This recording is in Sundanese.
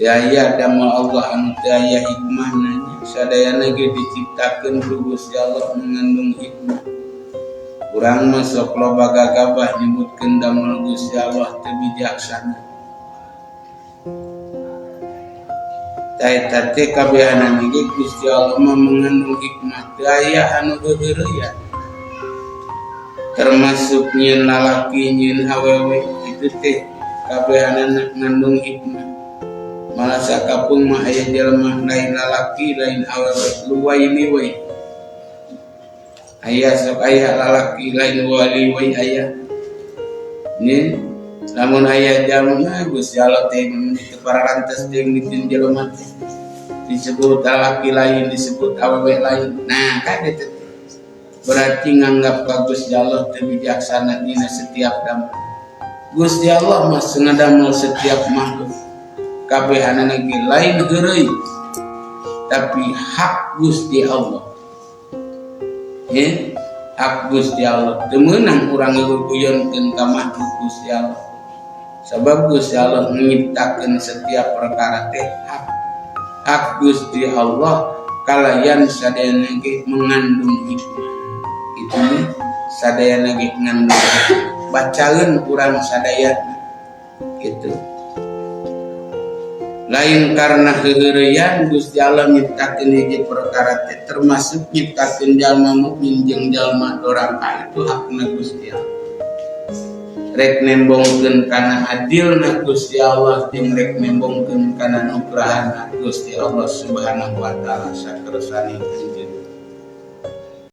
Teu aya damel Allah anu teu aya hikmahna nya. Sadayana ge diciptakeun ku Gusti Allah mengandung hikmah. Urang mah sok loba gagabah nyebutkeun damel Gusti Allah teu bijaksana. Tah eta teh kabehanana ge Gusti Allah mah mengandung hikmah, teu aya anu heuheureyan. Termasuk nyieun lalaki nyieun awewe itu teh kabehanana ngandung hikmah. Malah sakapeung mah aya jelema lain lalaki lain awewe luwai liwai. Aya sok aya lalaki lain wali wai aya. Nya lamun aya jalma Gusti Allah teh teu pararantes teuing bikin jelema teh. Disebut lalaki lain disebut awewe lain. Nah kade teh. Berarti nganggap ka Gusti Allah teu bijaksana dina setiap damel. Gusti Allah mah ngadamel setiap makhluk. Kabehanana ge lain heureuy tapi hak Gusti Allah. Ya, hak Gusti Allah teu meunang urang ngaguguyonkeun ka makhluk Gusti Allah. Sabab Gusti Allah nyiptakeun setiap perkara teh hak. Hak Gusti Allah kalayan sadayana ge mengandung hikmah. Itu nih sadayana ge ngandung hikmah. Bacaeun urang sadayana gitu. Lain karena heuheureyan Gusti Allah nyiptakeun hiji perkara teh termasuk nyiptakeun jalma mukmin jeung jalma doraka itu hakna Gusti Allah. Rek nembongkeun kana adilna Gusti Allah jeung rek nembongkeun kana nugrahana Gusti Allah Subhanahu wa taala sakersane.